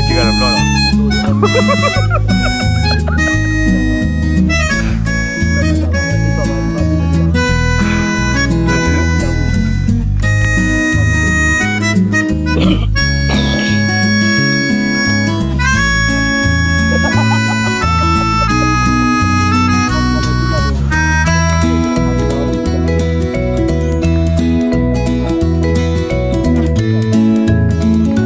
စံးကလီၤဘျီလီၤ. ပဒဲ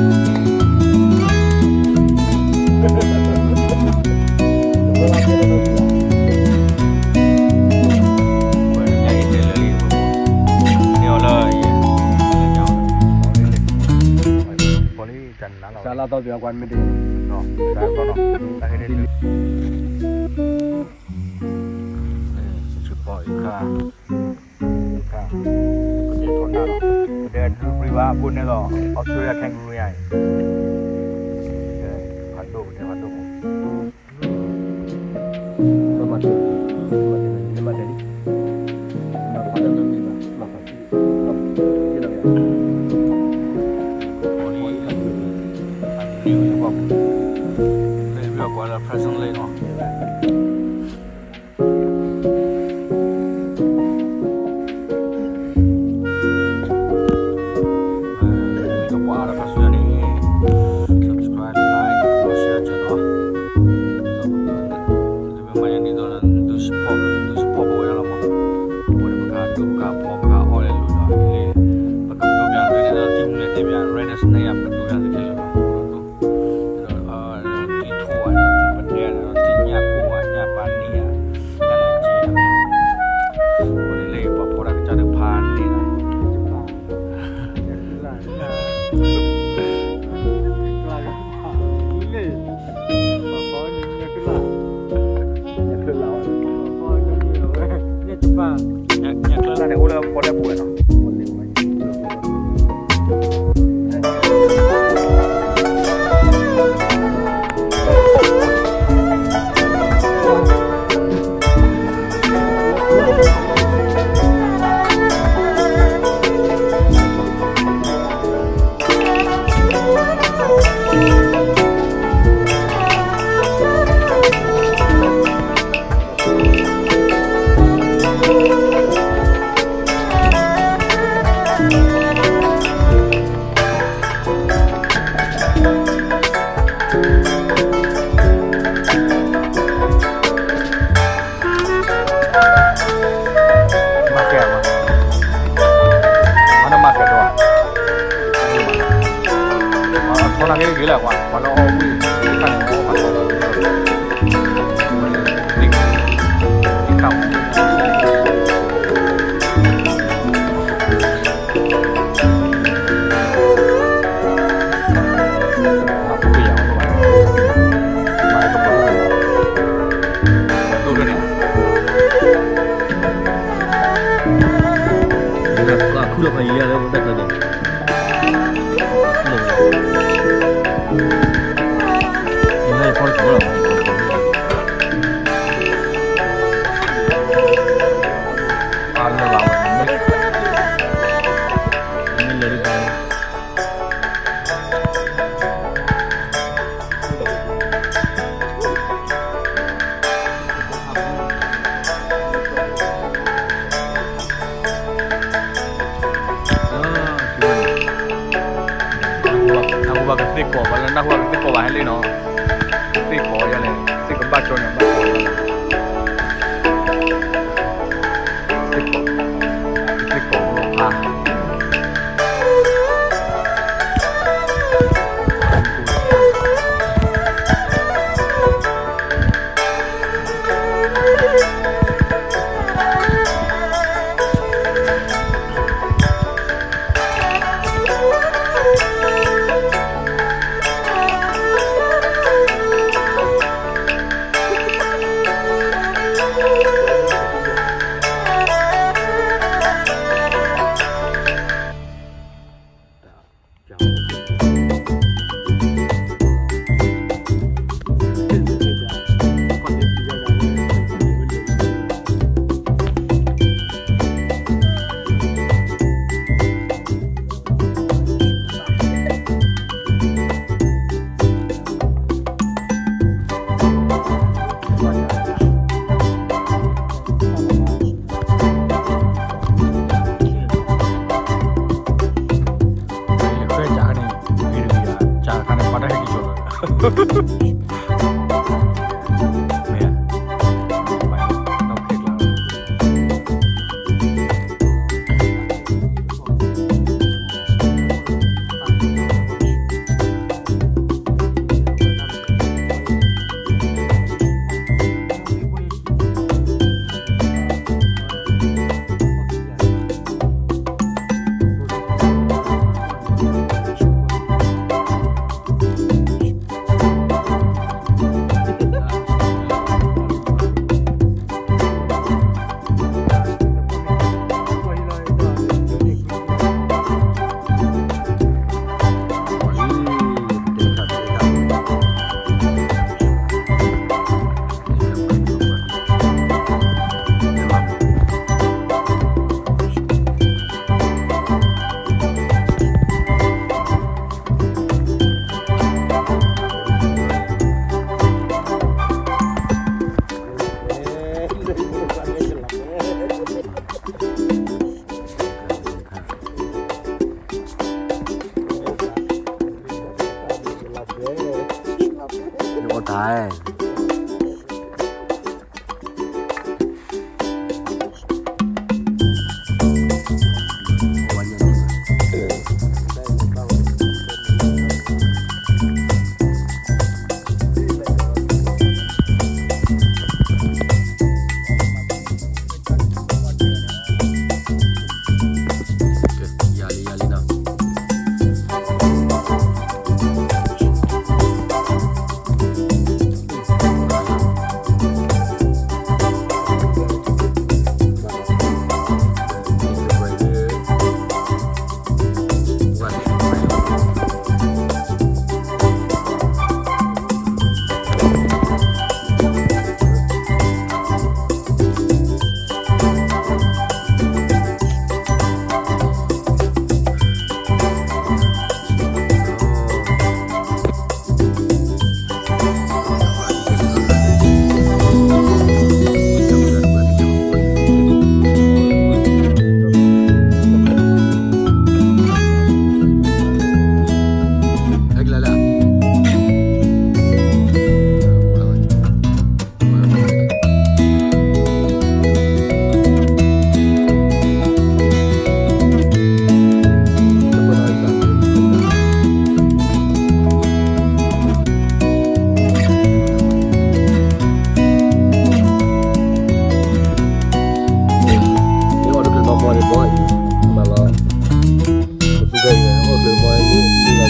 ထီၣ်နၢ်လီၤ, ပဒဲဒုးပြံဘၣ်အဘိန့ၣ်လီၤ, Australia kangaroo ယါအံၤ, ဖးဒိၣ်ပဒဲဖးဒိၣ်မး, မၤတဲလံ, မၤတဲလံ, မၤဖးဒိၣ်လၢမ့ၢ်ဘၣ်, မၤဖးဒိၣ်, လီၤ, လၢ Preston Lake လီၤ. ကပှၤလၢဖးဆူညါန့ၣ် subscribe, like, share ကၢၤလီၤ, မ့ၢ်မၤညါဒ်သိး ဒုး support, ဒုး support ပဝဲဒၣ်လီၤမး, အဝဲန့ၣ်ပကဒိးပကဖီပကအီၣ်လဲၤလိၤဒီး ပကဒိးပျၢ်န့ၣ်ဒီး ထံမူန့ၣ်တဲပျၢ် Raiders န့ၣ်ယါ ပကဒိးပျၢ်သ့ခဲလၢာ်လီၤ. ဒီး ထံထိၣ်ဝဲဒီး ထံပဒဲဒီး ထံညၣ်ကိၢ်ဝဲ ညၣ်ပၤနံၣ်ဧါ, ညၣ်နက့ဧါ, အဝဲန့ၣ်လၢပှၤဖီတၢ်ကစၢ်ဒုးဖးန့ၣ်လီၤ. ညၣ်ချၢလၢ်န့ၣ် အိၣ်လၢဖီတၢၣ်ပူၤဝဲနီၤ. မၤကဲၤမး, မၤကဲၤဒိၣ်, ထီနာ်က့ၤဂ့ၤလၢၤကွၢ်, ပှၤလၢအီၣ်ဝံၣ်တခါန့ၣ် အီၣ်ဘၣ်ထီၣ်, သ့ၣ်ခါမး နၢ်ဟူဘၣ်ကသ့ၣ်ကီးဘၣ်, နၢ်ဟူဘၣ်ကသ့ၣ်ကီးဘၣ်လၢနၢ်ဟူဘၣ်ကသ့ၣ်ကီးဘၣ်ဟဲလံနီၤ, သ့ၣ်ကီးယါလဲၣ်, သ့ၣ်ကဘၣ်ကၠီညါဘၣ်ကီး, သ့ၣ်ကီး, သ့ၣ်ကီးဘၣ်ဖး မ့ၢ်ဧါ, ပှၤနီၣ်ဖဲ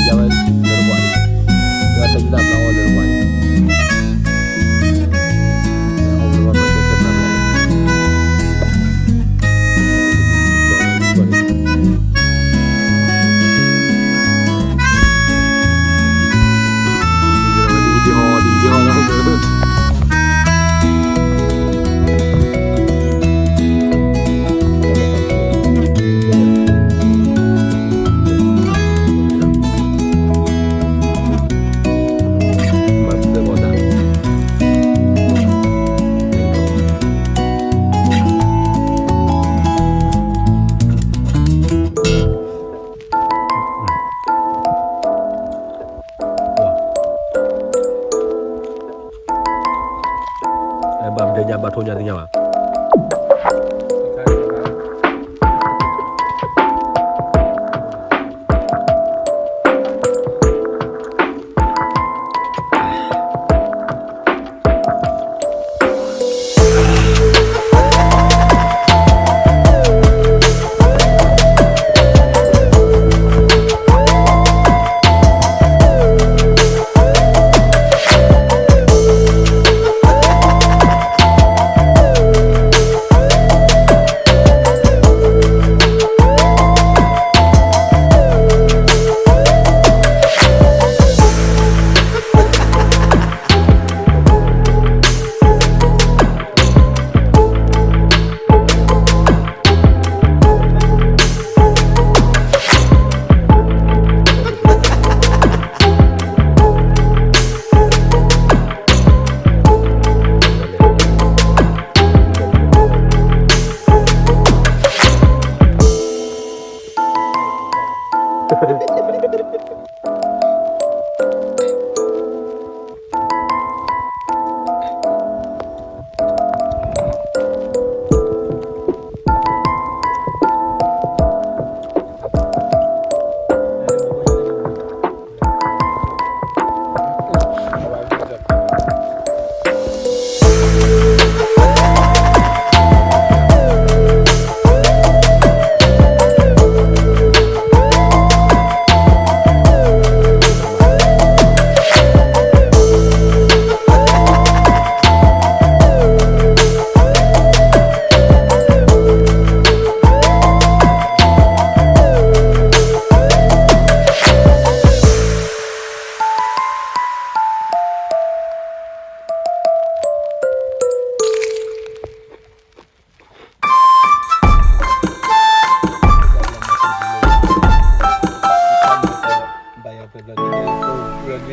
ကျါလီၤ. ဘၣ်မတၤညါဘၣ်ထိၣ်ညါသ့ၣ်ညါဘၣ်.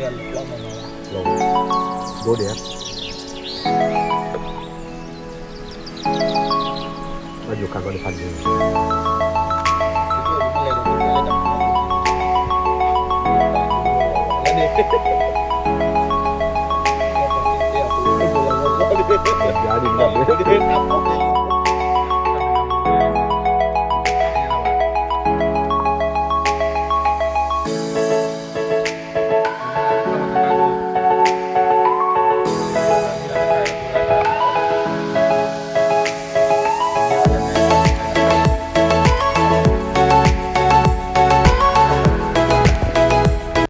ဒိဒဲး, ဘၣ်ယိၤခါကီးတဖးန့ၣ်, ယၤဒ်န့ၣ်